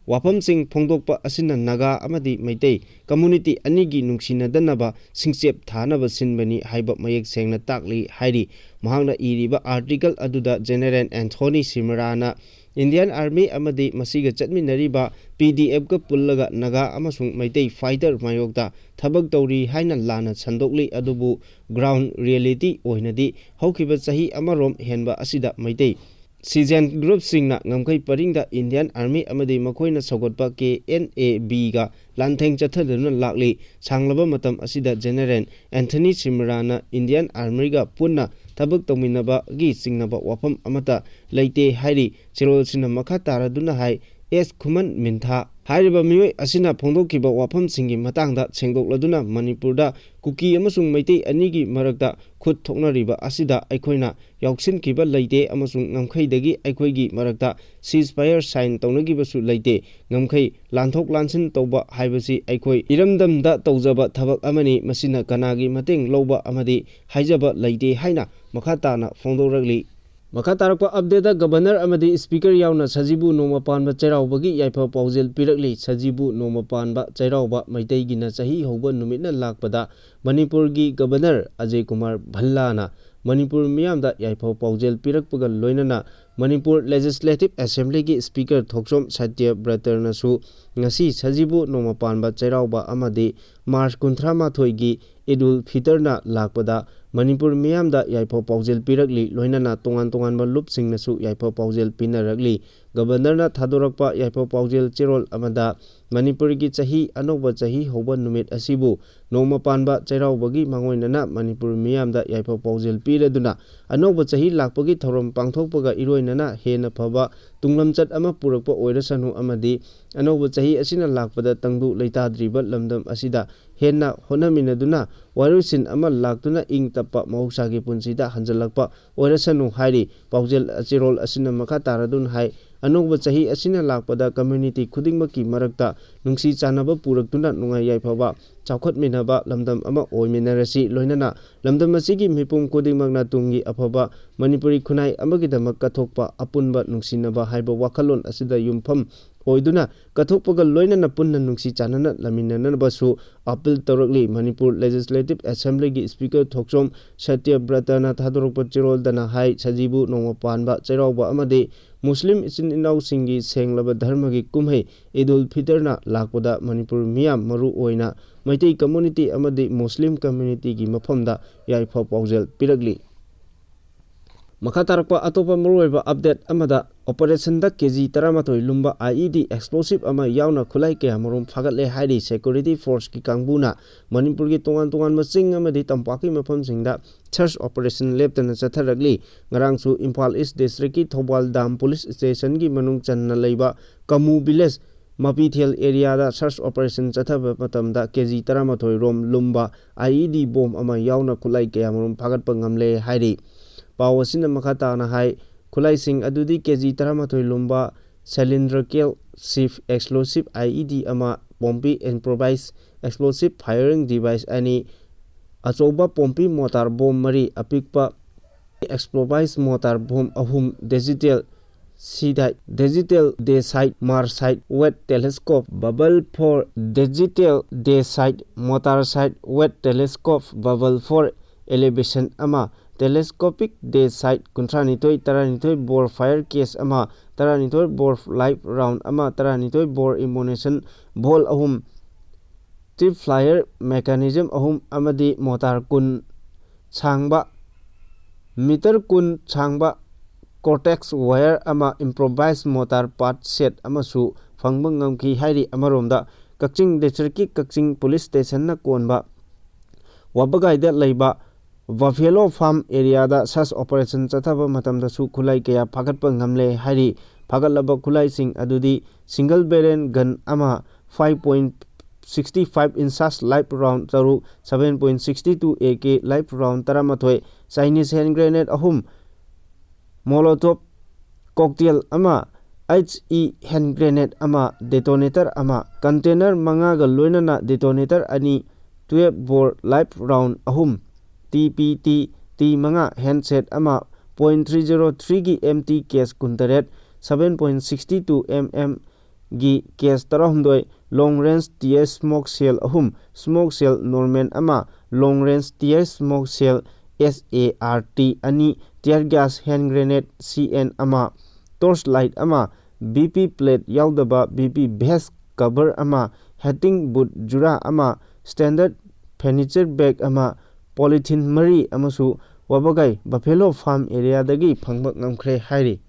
ꯋꯥꯐꯝꯁꯤꯡ ꯐꯣꯡꯗꯣꯛꯄ ꯑꯁꯤꯅ ꯅꯥꯒꯥ ꯑꯃꯗꯤ ꯃꯩꯇꯩ ꯀꯝꯃ꯭ꯌꯨꯅꯤꯇꯤ ꯑꯅꯤꯒꯤ ꯅꯨꯡꯁꯤꯅꯗꯅꯕ ꯁꯤꯡꯆꯦꯞ ꯊꯥꯅꯕ ꯁꯤꯟꯕꯅꯤ ꯍꯥꯏꯕ ꯃꯌꯦꯛ ꯁꯦꯡꯅ ꯇꯥꯛꯂꯤ ꯍꯥꯏꯔꯤ꯫ ꯃꯍꯥꯛꯅ ꯏꯔꯤꯕ ꯑꯥꯔꯇꯤꯀꯜ ꯑꯗꯨꯗ ꯖꯦꯅꯦꯔꯦꯜ ꯑꯦꯟꯊꯣꯅꯤ ꯁꯤꯃꯔꯥꯅ ꯏꯟꯗꯤꯌꯥꯟ ꯑꯥꯔꯃꯤ ꯑꯃꯗꯤ ꯃꯁꯤꯒ ꯆꯠꯃꯤꯟꯅꯔꯤꯕ ꯄꯤ ꯗꯤ ꯑꯦꯐꯀ ꯄꯨꯜꯂꯒ ꯅꯥꯒꯥ ꯑꯃꯁꯨꯡ ꯃꯩꯇꯩ ꯐꯥꯏꯇꯔ ꯃꯥꯌꯣꯛꯇ ꯊꯕꯛ ꯇꯧꯔꯤ ꯍꯥꯏꯅ ꯂꯥꯟꯅ ꯁꯟꯗꯣꯛꯂꯤ, ꯑꯗꯨꯕꯨ ꯒ꯭ꯔꯥꯎꯟ ꯔꯤꯌꯦꯂꯤꯇꯤ ꯑꯣꯏꯅꯗꯤ ꯍꯧꯈꯤꯕ ꯆꯍꯤ ꯑꯃꯔꯣꯝ ꯍꯦꯟꯕ ꯑꯁꯤꯗ ꯃꯩꯇꯩ ꯁꯤꯖꯦꯟ ꯒ꯭ꯔꯨꯞꯁꯤꯡꯅ ꯉꯝꯈꯩ ꯄꯔꯤꯡꯗ ꯏꯟꯗꯤꯌꯥꯟ ꯑꯥꯔꯃꯤ ꯑꯃꯗꯤ ꯃꯈꯣꯏꯅ ꯁꯧꯒꯠꯄ ꯀꯦ ꯑꯦꯟ ꯑꯦ ꯕꯤꯒ ꯂꯥꯟꯊꯦꯡ ꯆꯠꯊꯗꯨꯅ ꯂꯥꯛꯂꯤ꯫ ꯁꯥꯡꯂꯕ ꯃꯇꯝ ꯑꯁꯤꯗ ꯖꯦꯅꯦꯔꯦꯜ ꯑꯦꯟꯊꯅꯤ ꯁꯤꯃꯔꯥꯅ ꯏꯟꯗꯤꯌꯥꯟ ꯑꯥꯔꯃꯤꯒ ꯄꯨꯟꯅ ꯊꯕꯛ ꯇꯧꯃꯤꯟꯅꯕꯒꯤ ꯆꯤꯡꯅꯕ ꯋꯥꯐꯝ ꯑꯃꯠꯇ ꯂꯩꯇꯦ ꯍꯥꯏꯔꯤ꯫ ꯆꯦꯔꯣꯜꯁꯤꯅ ꯃꯈꯥ ꯇꯥꯔꯗꯨꯅ ꯍꯥꯏ, ꯑꯦꯁ ꯈꯨꯃꯟ ꯃꯤꯟꯊꯥ ꯍꯥꯏꯔꯤꯕ ꯃꯤꯑꯣꯏ ꯑꯁꯤꯅ ꯐꯣꯡꯗꯣꯛꯈꯤꯕ ꯋꯥꯐꯝꯁꯤꯡꯒꯤ ꯃꯇꯥꯡꯗ ꯁꯦꯡꯗꯣꯛꯂꯗꯨꯅ ꯃꯅꯤꯄꯨꯔꯗ ꯀꯨꯀꯤ ꯑꯃꯁꯨꯡ ꯃꯩꯇꯩ ꯑꯅꯤꯒꯤ ꯃꯔꯛꯇ ꯈꯨꯠ ꯊꯣꯛꯅꯔꯤꯕ ꯑꯁꯤꯗ ꯑꯩꯈꯣꯏꯅ ꯌꯥꯎꯁꯤꯟꯈꯤꯕ ꯂꯩꯇꯦ ꯑꯃꯁꯨꯡ ꯉꯝꯈꯩꯗꯒꯤ ꯑꯩꯈꯣꯏꯒꯤ ꯃꯔꯛꯇ ceasefire sign ꯇꯧꯅꯈꯤꯕꯁꯨ ꯂꯩꯇꯦ꯫ ꯉꯝꯈꯩ ꯂꯥꯟꯊꯣꯛ ꯂꯥꯟꯁꯤꯟ ꯇꯧꯕ ꯍꯥꯏꯕꯁꯤ ꯑꯩꯈꯣꯏ ꯏꯔꯝꯗꯝꯗ ꯇꯧꯖꯕ ꯊꯕꯛ ꯑꯃꯅꯤ꯫ ꯃꯁꯤꯅ ꯀꯅꯥꯒꯤ ꯃꯇꯦꯡ ꯂꯧꯕ ꯑꯃꯗꯤ ꯍꯥꯏꯖꯕ ꯂꯩꯇꯦ ꯍꯥꯏꯅ ꯃꯈꯥ ꯇꯥꯅ ꯐꯣꯡꯗꯣꯔꯛꯂꯤ꯫ ꯃꯈꯥ ꯇꯥꯔꯛꯄ ꯑꯞꯗꯦꯠꯇ ꯒꯕꯔꯅꯔ ꯑꯃꯗꯤ ꯁ꯭ꯄꯤꯀꯔ ꯌꯥꯎꯅ ꯁꯖꯤꯕꯨ ꯅꯣꯡꯃ ꯄꯥꯟꯕ ꯆꯩꯔꯥꯎꯕꯒꯤ ꯌꯥꯏꯐ ꯄꯥꯎꯖꯦꯜ ꯄꯤꯔꯛꯂꯤ꯫ ꯁꯖꯤꯕꯨ ꯅꯣꯡꯃ ꯄꯥꯟꯕ ꯆꯩꯔꯥꯎꯕ ꯃꯩꯇꯩꯒꯤꯅ ꯆꯍꯤ ꯍꯧꯕ ꯅꯨꯃꯤꯠꯅ ꯂꯥꯛꯄꯗ ꯃꯅꯤꯄꯨꯔꯒꯤ ꯒꯕꯔꯅꯔ ꯑꯖꯌ ꯀꯨꯃꯥꯔ ꯚꯜꯂꯥꯅ ꯃꯅꯤꯄꯨꯔ ꯃꯤꯌꯥꯝꯗ ꯌꯥꯏꯐ ꯄꯥꯎꯖꯦꯜ ꯄꯤꯔꯛꯄꯒ ꯂꯣꯏꯅꯅ ꯃꯅꯤꯄꯨꯔ ꯂꯦꯖꯤꯁꯂꯦꯇꯤꯚ ꯑꯦꯁꯦꯝꯕ꯭ꯂꯤꯒꯤ ꯁ꯭ꯄꯤꯀꯔ ꯊꯣꯛꯆꯣꯝ ꯁꯇ꯭ꯌꯕ꯭ꯔꯇꯅꯁꯨ ꯉꯁꯤ ꯁꯖꯤꯕꯨ ꯅꯣꯡꯃ ꯄꯥꯟꯕ ꯆꯩꯔꯥꯎꯕ ꯑꯃꯗꯤ ꯃꯥꯔꯆ ꯀꯨꯟꯊ꯭ꯔꯥ ꯃꯥꯊꯣꯏꯒꯤ ꯏꯗ ꯎꯜ ꯐꯤꯇꯔꯅ ꯂꯥꯛꯄꯗ ꯃꯅꯤꯄꯨꯔ ꯃꯤꯌꯥꯝꯗ ꯌꯥꯏꯐ ꯄꯥꯎꯖꯦꯜ ꯄꯤꯔꯛꯂꯤ꯫ ꯂꯣꯏꯅꯅ ꯇꯣꯉꯥꯟ ꯇꯣꯉꯥꯟꯕ ꯂꯨꯞꯁꯤꯡꯅꯁꯨ ꯌꯥꯏꯐ ꯄꯥꯎꯖꯦꯜ ꯄꯤꯅꯔꯛꯂꯤ꯫ ꯒꯕꯔꯅꯔꯅ ꯊꯥꯗꯣꯔꯛꯄ ꯌꯥꯏꯐ ꯄꯥꯎꯖꯦꯜ ꯆꯦꯔꯣꯜ ꯑꯃꯗ ꯃꯅꯤꯄꯨꯔꯒꯤ ꯆꯍꯤ ꯑꯅꯧꯕ ꯆꯍꯤ ꯍꯧꯕ ꯅꯨꯃꯤꯠ ꯑꯁꯤꯕꯨ ꯅꯣꯡꯃ ꯄꯥꯟꯕ ꯆꯩꯔꯥꯎꯕꯒꯤ ꯃꯥꯡꯑꯣꯏꯅꯅ ꯃꯅꯤꯄꯨꯔ ꯃꯤꯌꯥꯝꯗ ꯌꯥꯏꯐ ꯄꯥꯎꯖꯦꯜ ꯄꯤꯔꯗꯨꯅ ꯑꯅꯧꯕ ꯆꯍꯤ ꯂꯥꯛꯄꯒꯤ ꯊꯧꯔꯝ ꯄꯥꯡꯊꯣꯛꯄꯒ ꯏꯔꯣꯏꯅꯅ ꯍꯦꯟꯅ ꯐꯕ ꯇꯨꯡꯂꯝꯆꯠ ꯑꯃ ꯄꯨꯔꯛꯄ ꯑꯣꯏꯔꯁꯅꯨ ꯑꯃꯗꯤ ꯑꯅꯧꯕ ꯆꯍꯤ ꯑꯁꯤꯅ ꯂꯥꯛꯄꯗ ꯇꯪꯗꯨ ꯂꯩꯇꯥꯗ꯭ꯔꯤꯕ ꯂꯝꯗꯝ ꯑꯁꯤꯗ ꯍꯦꯟꯅ ꯍꯣꯠꯅꯃꯤꯟꯅꯗꯨꯅ ꯋꯥꯔꯣꯏꯁꯤꯟ ꯑꯃ ꯂꯥꯛꯇꯨꯅ ꯏꯪ ꯇꯞꯄ ꯃꯍꯧꯁꯥꯒꯤ ꯄꯨꯟꯁꯤꯗ ꯍꯟꯖꯤꯜꯂꯛꯄ ꯑꯣꯏꯔꯁꯅꯨ ꯍꯥꯏꯔꯤ꯫ ꯄꯥꯎꯖꯦꯜ ꯆꯦꯔꯣꯜ ꯑꯁꯤꯅ ꯃꯈꯥ ꯇꯥꯔꯗꯨꯅ ꯍꯥꯏ, ꯑꯅꯧꯕ ꯆꯍꯤ ꯑꯁꯤꯅ ꯂꯥꯛꯄꯗ ꯀꯝꯃ꯭ꯌꯨꯅꯤꯇꯤ ꯈꯨꯗꯤꯡꯃꯛꯀꯤ ꯃꯔꯛꯇ ꯅꯨꯡꯁꯤ ꯆꯥꯟꯅꯕ ꯄꯨꯔꯛꯇꯨꯅ ꯅꯨꯡꯉꯥꯏ ꯌꯥꯏꯐꯕ ꯆꯥꯎꯈꯠꯃꯤꯟꯅꯕ ꯂꯝꯗꯝ ꯑꯃ ꯑꯣꯏꯃꯤꯟꯅꯔꯁꯤ꯫ ꯂꯣꯏꯅꯅ ꯂꯝꯗꯝ ꯑꯁꯤꯒꯤ ꯃꯤꯄꯨꯝ ꯈꯨꯗꯤꯡꯃꯛꯅ ꯇꯨꯡꯒꯤ ꯑꯐꯕ ꯃꯅꯤꯄꯨꯔꯤ ꯈꯨꯟꯅꯥꯏ ꯑꯃꯒꯤꯗꯃꯛ ꯀꯠꯊꯣꯛꯄ ꯑꯄꯨꯟꯕ ꯅꯨꯡꯁꯤꯅꯕ ꯍꯥꯏꯕ ꯋꯥꯈꯜꯂꯣꯟ ꯑꯁꯤꯗ ꯌꯨꯝꯐꯝ ꯑꯣꯏꯗꯨꯅ ꯀꯠꯊꯣꯛꯄꯒ ꯂꯣꯏꯅꯅ ꯄꯨꯟꯅ ꯅꯨꯡꯁꯤ ꯆꯥꯟꯅꯅ ꯂꯩꯃꯤꯟꯅꯅꯕꯁꯨ ꯑꯥꯄꯤꯜ ꯇꯧꯔꯛꯂꯤ꯫ ꯃꯅꯤꯄꯨꯔ ꯂꯦꯖꯤꯁꯂꯦꯇꯤꯚ ꯑꯦꯁꯦꯝꯕ꯭ꯂꯤꯒꯤ ꯁ꯭ꯄꯤꯀꯔ ꯊꯣꯛꯆꯣꯝ ꯁꯇ꯭ꯌꯕ꯭ꯔꯇꯅ ꯊꯥꯗꯣꯔꯛꯄ ꯆꯦꯔꯣꯜꯗꯅ ꯍꯥꯏ, ꯁꯖꯤꯕꯨ ꯅꯣꯡꯃ ꯄꯥꯟꯕ ꯆꯩꯔꯥꯎꯕ ꯑꯃꯗꯤ ꯃꯨꯁꯂꯤꯝ ꯏꯆꯤꯟ ꯏꯅꯥꯎꯁꯤꯡꯒꯤ ꯁꯦꯡꯂꯕ ꯙꯔꯃꯒꯤ ꯀꯨꯝꯍꯩ ꯏꯗꯨꯜ ꯐꯤꯇꯔꯅ ꯂꯥꯛꯄꯗ ꯃꯅꯤꯄꯨꯔ ꯃꯤꯌꯥꯝ, ꯃꯔꯨ ꯑꯣꯏꯅ ꯃꯩꯇꯩ ꯀꯝꯃ꯭ꯌꯨꯅꯤꯇꯤ ꯑꯃꯗꯤ ꯃꯨꯁꯂꯤꯝ ꯀꯝꯃ꯭ꯌꯨꯅꯤꯇꯤꯒꯤ ꯃꯐꯝꯗ ꯌꯥꯏꯐ ꯄꯥꯎꯖꯦꯜ ꯄꯤꯔꯛꯂꯤ꯫ ꯃꯈꯥ ꯇꯥꯔꯛꯄ ꯑꯇꯣꯞꯄ ꯃꯔꯨꯑꯣꯏꯕ ꯑꯞꯗꯦꯠ ꯑꯃꯗ, ꯑꯣꯄꯔꯦꯁꯟꯗ ꯀꯦ ꯖꯤ ꯇꯔꯥꯃꯥꯊꯣꯏ ꯂꯨꯝꯕ ꯑꯥꯏ ꯏ ꯗꯤ ꯑꯦꯛꯁꯄ꯭ꯂꯣꯁꯤꯚ ꯑꯃ ꯌꯥꯎꯅ ꯈꯨꯠꯂꯥꯏ ꯀꯌꯥ ꯃꯔꯨꯝ ꯐꯥꯒꯠꯂꯦ ꯍꯥꯏꯔꯤ꯫ ꯁꯦꯀ꯭ꯌꯨꯔꯤꯇꯤ ꯐꯣꯔꯁꯀꯤ ꯀꯥꯡꯕꯨꯅ ꯃꯅꯤꯄꯨꯔꯒꯤ ꯇꯣꯉꯥꯟ ꯇꯣꯉꯥꯟꯕ ꯆꯤꯡ ꯑꯃꯗꯤ ꯇꯝꯄꯥꯛꯀꯤ ꯃꯐꯝꯁꯤꯡꯗ ꯁꯔꯆ ꯑꯣꯄꯔꯦꯁꯟ ꯂꯦꯞꯇꯅ ꯆꯠꯊꯔꯛꯂꯤ꯫ ꯉꯔꯥꯡꯁꯨ ꯏꯝꯐꯥꯜ ꯏꯁ ꯗꯤꯁꯇ꯭ꯔꯤꯛꯀꯤ ꯊꯧꯕꯥꯜ ꯗꯥꯝ ꯄꯨꯂꯤꯁ ꯁ꯭ꯇꯦꯁꯟꯒꯤ ꯃꯅꯨꯡ ꯆꯟꯅ ꯂꯩꯕ ꯀꯃꯨ ꯚꯤꯂꯦꯖ ꯃꯄꯤꯊꯦꯜ ꯑꯦꯔꯤꯌꯥꯗ ꯁꯔꯆ ꯑꯣꯄꯔꯦꯁꯟ ꯆꯠꯊꯕ ꯃꯇꯝꯗ ꯀꯦ ꯖꯤ ꯇꯔꯥꯃꯥꯊꯣꯏ ꯔꯣꯝ ꯂꯨꯝꯕ ꯑꯥꯏ ꯏ ꯗꯤ ꯕꯣꯝ ꯑꯃ ꯌꯥꯎꯅ ꯈꯨꯠꯂꯥꯏ ꯀꯌꯥꯃꯔꯨꯝ ꯐꯥꯒꯠꯄ ꯉꯝꯂꯦ ꯍꯥꯏꯔꯤ꯫ ꯄꯥꯎ ꯑꯁꯤꯅ ꯃꯈꯥ ꯇꯥꯅ ꯍꯥꯏ, ꯈꯨꯠꯂꯥꯏꯁꯤꯡ ꯑꯗꯨꯗꯤ ꯀꯦ ꯖꯤ ꯇꯔꯥꯃꯥꯊꯣꯏ ꯂꯨꯝꯕ ꯁꯤꯂꯤꯟꯗ꯭ꯔꯤꯀꯦꯜ ꯁꯤꯐ ꯑꯦꯛꯁꯄ꯭ꯂꯣꯁꯤꯚ ꯑꯥꯏ ꯏ ꯗꯤ ꯑꯃ, ꯄꯣꯝꯄꯤ ꯏꯝꯄ꯭ꯔꯣꯚꯥꯏꯖ ꯑꯦꯛꯁꯄ꯭ꯂꯣꯁꯤꯚ ꯐꯥꯏꯌꯔꯤꯡ ꯗꯤꯚꯥꯏꯁ ꯑꯅꯤ, ꯑꯆꯧꯕ ꯄꯣꯝꯄꯤ ꯃꯣꯇꯥꯔ ꯕꯣꯝ ꯃꯔꯤ, ꯑꯄꯤꯛꯄ ꯑꯦꯛꯁꯄ꯭ꯂꯣꯚꯥꯏꯖ ꯃꯣꯇꯥꯔ ꯕꯣꯝ ꯑꯍꯨꯝ, ꯗꯤꯖꯤꯇꯦꯜ ꯁꯤꯗꯥꯏꯠ, ꯗꯤꯖꯤꯇꯦꯜ ꯗꯦ ꯁꯥꯏꯠ, ꯃꯥꯔ ꯁꯥꯏꯠ, ꯋꯦꯠ ꯇꯦꯂꯦꯁꯀꯣꯞ, ꯕꯕꯜ ꯐꯣꯔ, ꯗꯤꯖꯤꯇꯦꯜ ꯗꯦ ꯁꯥꯏꯠ, ꯃꯣꯇꯥꯔ ꯁꯥꯏꯠ, ꯋꯦꯠ ꯇꯦꯂꯦꯁꯀꯣꯞ, ꯕꯕꯜ ꯐꯣꯔ, ꯑꯦꯂꯤꯚꯦꯁꯟ ꯑꯃ, ꯇꯦꯂꯦꯁꯀꯣꯄꯤꯛ ꯗꯦ ꯁꯥꯏꯠ ꯀꯨꯟꯊ꯭ꯔꯥꯅꯤꯊꯣꯏ, ꯇꯔꯥꯅꯤꯊꯣꯏ ꯕꯣꯔ ꯐꯥꯏꯌꯔ ꯀꯦꯁ ꯑꯃ, ꯇꯔꯥꯅꯤꯊꯣꯏ ꯕꯣꯔ ꯂꯥꯏꯐ ꯔꯥꯎꯟ ꯑꯃ, ꯇꯔꯥꯅꯤꯊꯣꯏ ꯕꯣꯔ ꯑꯦꯃꯨꯅꯤꯁꯟ ꯕꯣꯜ ꯑꯍꯨꯝ, ꯇ꯭ꯔꯤꯞ ꯐ꯭ꯂꯥꯏꯌꯔ ꯃꯦꯀꯥꯅꯤꯖꯝ ꯑꯍꯨꯝ ꯑꯃꯗꯤ ꯃꯣꯇꯥꯔ ꯀꯨꯟ ꯁꯥꯡꯕ, ꯃꯤꯇꯔ ꯀꯨꯟ ꯁꯥꯡꯕ ꯀꯣꯔꯇꯦꯛꯁ ꯋꯥꯌꯔ ꯑꯃ, ꯏꯝꯄ꯭ꯔꯣꯚꯥꯏꯖ ꯃꯣꯇꯥꯔ ꯄꯥꯔꯠ ꯁꯦꯠ ꯑꯃꯁꯨ ꯐꯪꯕ ꯉꯝꯈꯤ ꯍꯥꯏꯔꯤ꯫ ꯑꯃꯔꯣꯝꯗ, ꯀꯛꯆꯤꯡ ꯗꯤꯁꯇ꯭ꯔꯤꯛꯀꯤ ꯀꯛꯆꯤꯡ ꯄꯨꯂꯤꯁ ꯁ꯭ꯇꯦꯁꯟꯅ ꯀꯣꯟꯕ ꯋꯥꯕꯒꯥꯏꯗ ꯂꯩꯕ ꯕꯐꯦꯂꯣ ꯐꯥꯔꯝ ꯑꯦꯔꯤꯌꯥꯗ ꯁꯔꯆ ꯑꯣꯄꯔꯦꯁꯟ ꯆꯠꯊꯕ ꯃꯇꯝꯗꯁꯨ ꯈꯨꯠꯂꯥꯏ ꯀꯌꯥ ꯐꯥꯒꯠꯄ ꯉꯝꯂꯦ ꯍꯥꯏꯔꯤ꯫ ꯐꯥꯒꯠꯂꯕ ꯈꯨꯠꯂꯥꯏꯁꯤꯡ ꯑꯗꯨꯗꯤ ꯁꯤꯡꯒꯜ ꯕꯦꯔꯦꯜ ꯒꯟ ꯑꯃ, five point sixty five inches live round ꯇꯔꯨꯛ, seven point sixty two A K live round ꯇꯔꯥꯃꯥꯊꯣꯏ, Chinese hand grenade ꯑꯍꯨꯝ, Molotov cocktail ꯑꯃ, H E hand grenade ꯑꯃ, detonator ꯑꯃ, container ꯃꯉꯥꯒ ꯂꯣꯏꯅꯅ detonator ꯑꯅꯤ, twelve bore live round ꯑꯍꯨꯝ, T P T T ꯃꯉꯥ, handset ꯑꯃ, point three zero three ꯒꯤ M T case ꯀꯨꯟꯇꯔꯦꯠ, seven point sixty two M M ꯒꯤ case ꯇꯔꯥꯍꯨꯝꯗꯣꯏ, long range tear smoke shell ꯑꯍꯨꯝ, smoke shell normal ꯑꯃ, long range tear smoke shell S A R T ꯑꯅꯤ, tear gas hand grenade C N ꯑꯃ, torch light ꯑꯃ, B P plate ꯌꯥꯎꯗꯕ B P vest cover ꯑꯃ, hunting boot ꯖꯨꯔꯥ ꯑꯃ, standard furniture bag ꯑꯃ, polythene ꯃꯔꯤ ꯑꯃꯁꯨ ꯋꯥꯕꯒꯥꯏ buffalo farm area ꯗꯒꯤ ꯐꯪꯕ ꯉꯝꯈ꯭ꯔꯦ ꯍꯥꯏꯔꯤ꯫